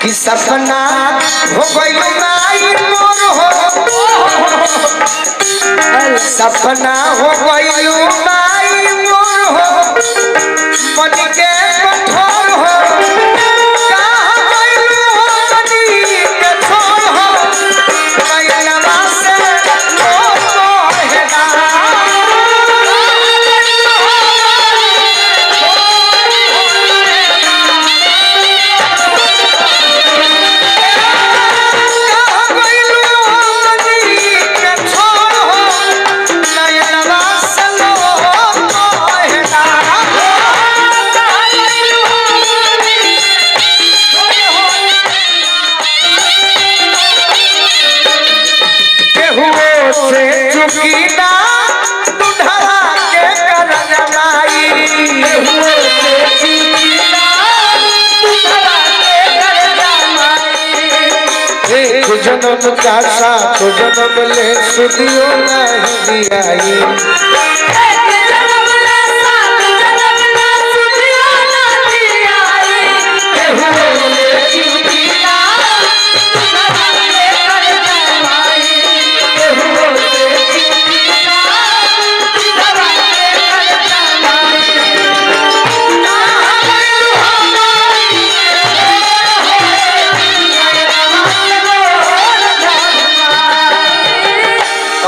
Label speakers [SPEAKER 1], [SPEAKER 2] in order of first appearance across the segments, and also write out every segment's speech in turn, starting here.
[SPEAKER 1] कि सपना हो गइल माई मोर हो, सपना हो गइल माई मोर हो, मन के कठोर हो, कहाँ गइल हो मनी के छोर हो, नैनवा से मोर बहेला। कहाँ गइल हो मनी के छोर हो, नैनवा से मोर बहेला। केहुओ से चुकी ना दुधवा के करजमाई, केहुओ से चुकी ना दुधवा के करजमाई। एक जन्म का साथ जन्म ले सुदियो नहीं दियाई,
[SPEAKER 2] एक जन्म ले सात जन्म ले सुधियो ना दियाई।
[SPEAKER 1] केहुओ से चुकी ना दुधवा के करजमाई, केहुओ से चुकी ना दुधवा के करजमाई।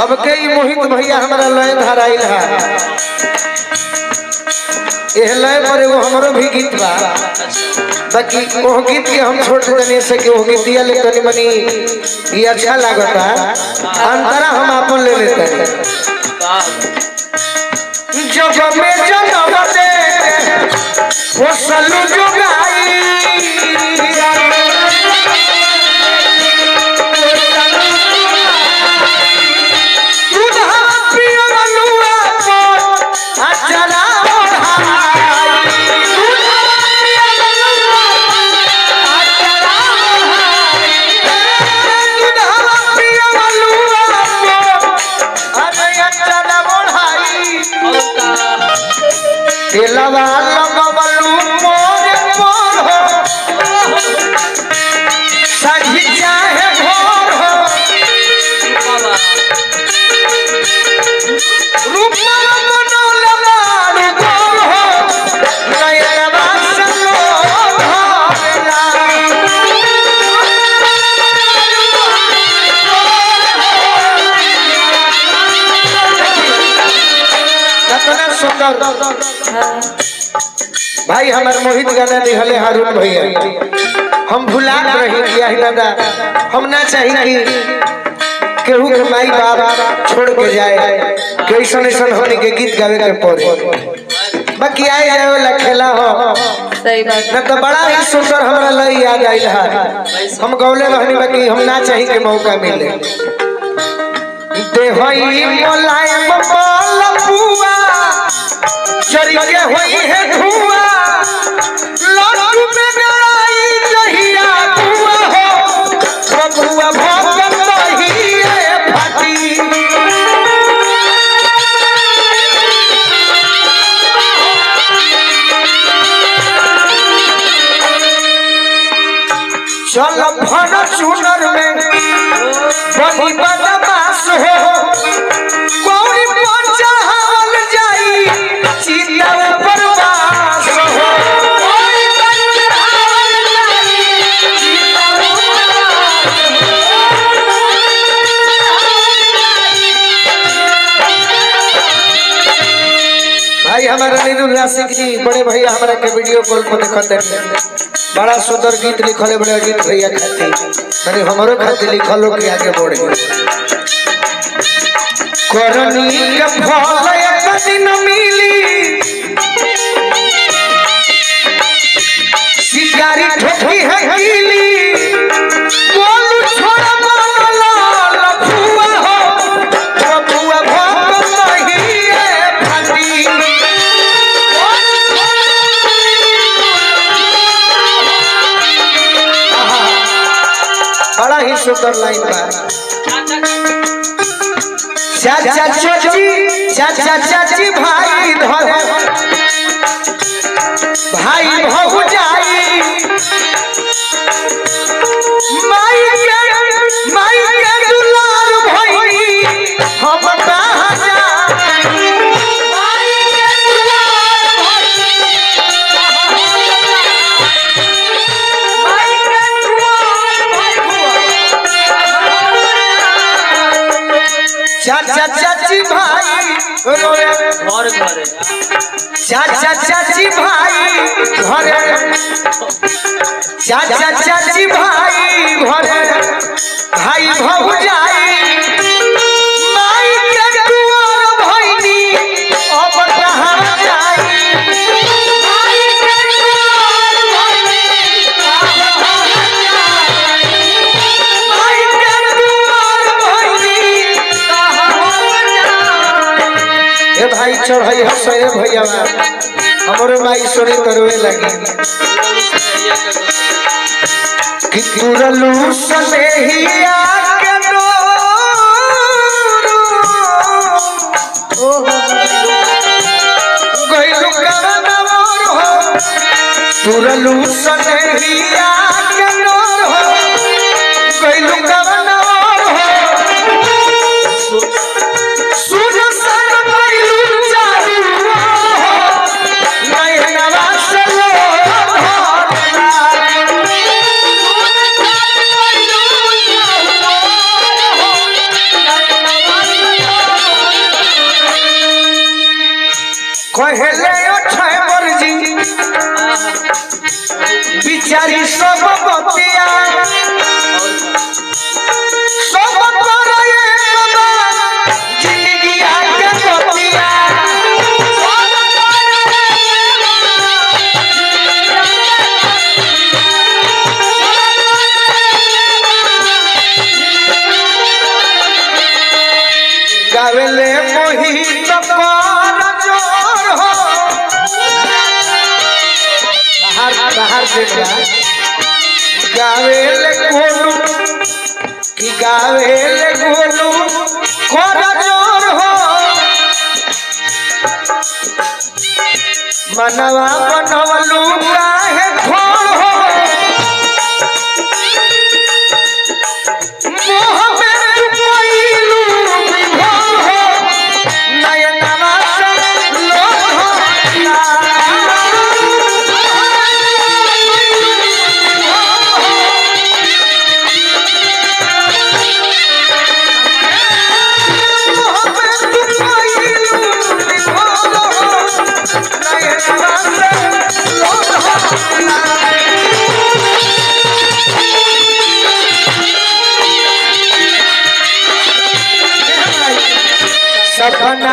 [SPEAKER 1] अब के ई मोहित भैया हमारा लय धराइल है, एह लय पर एगो हमरो भी गीत बा, बाकी ओह गीत के हम छोड़ देने से कि ओह गीतिया ले तनी मनी ये अच्छा लागता, अंतरा हम आपन ले लेते हैं। जब में जनम दे वो सलू जुगाई, दूधा पियवलुआ पर अचरा ओढ़ाई, दूधा पियवलुआ पर अचरा ओढ़ाई, दूधा पियवलुआ पर अरे अचरा ओढ़ाई। तेलवा लगवलू मोर मोर हो, साझी चाहे भोर हो, रूपवा मनोल मारू गोर हो, नयनवा सलोर होवेला। कितना सुंदर भाई हमार मोहित गाना दिहले हारून भैया, हम भुला रही किया ही दादा, हम ना चाही कि केहू के माई बाप छोड़ के जाए, के ऐसन ऐसन होने के गीत गावे के पड़े, बाकी आए जाए वाला खेला हो
[SPEAKER 2] सही बात।
[SPEAKER 1] न तो बड़ा ही सुंदर हमरा लई याद आइल है, हम गौले रहनी बाकी हम ना चाही के मौका मिले। देहई मोलायम मालपुआ जरी के होई है धुआ, लड्डू में गड़ाई जहिया बुआ हो, बबुआ भगत ही फाटी। चल फन चुनर में बनी बदमाश हो, कौड़ी पर चढ़ावल जाई चिता पर वास हो,
[SPEAKER 2] कोई पर चढ़ावल जाई चिता ऊपर वास हो।
[SPEAKER 1] भाई हमारा नीरू राशिक जी बड़े भैया हमारा के वीडियो कॉल पर देखते हैं, बड़ा सुंदर गीत लिखले बड़े अजीत भैया खातिर, मैंने हमारो खातिर लिखलो कि आगे बढ़े। करनी के फल एक दिन मिली, शिकारी ठोकी है कीली, बोलू छोड़ मन लाल फुआ हो, बबुआ भक्त नहीं फाटी। बड़ा ही सुंदर लाइन बा। चाचा चाची चाचा चाची भाई धर भाई भौजाई, चाचा चाची भाई रोवे,
[SPEAKER 3] घर घरे
[SPEAKER 1] चाचा चाची भाई घरे, चाचा चाची भाई घरे, भाई भौजाई माई के दुआर भइनी अब कहाँ जाई।
[SPEAKER 2] माई के दुआर भइनी
[SPEAKER 1] माई के दुआर भइनी ए भाई चढ़ई हसो ए भैया, हमरो माई सोनी करवे लगी कि तुरलू सनेहिया के डोरू गइलू कवनोर हो, तुरलू सनेहिया के डोर हो, गइलू कवनोर हो, सुन सर गइलू चारू हो, नयनवा से लोर कहले अठे बरजी बिचारी सब बतिया, सब करे बाबा जिंदगी आके बतिया। गावेले मोहित पर जोर हो, बाहर बाहर से गावेले गोलू कि गावेले गोलू कर जोर हो, मनवा बनवलू काहे खोर हो, मोह में तू पइलू विभोर हो, नयनवा से लोर हो। मोह में तू पइलू विभोर हो, नयनवा से लोर हो। सपना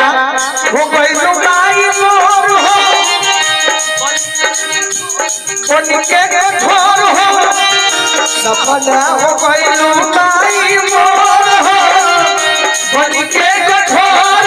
[SPEAKER 1] हो गइलू माई मोर हो, उनके कठोर हो, सपना हो गइलू माई मोर हो, उनके कठोर।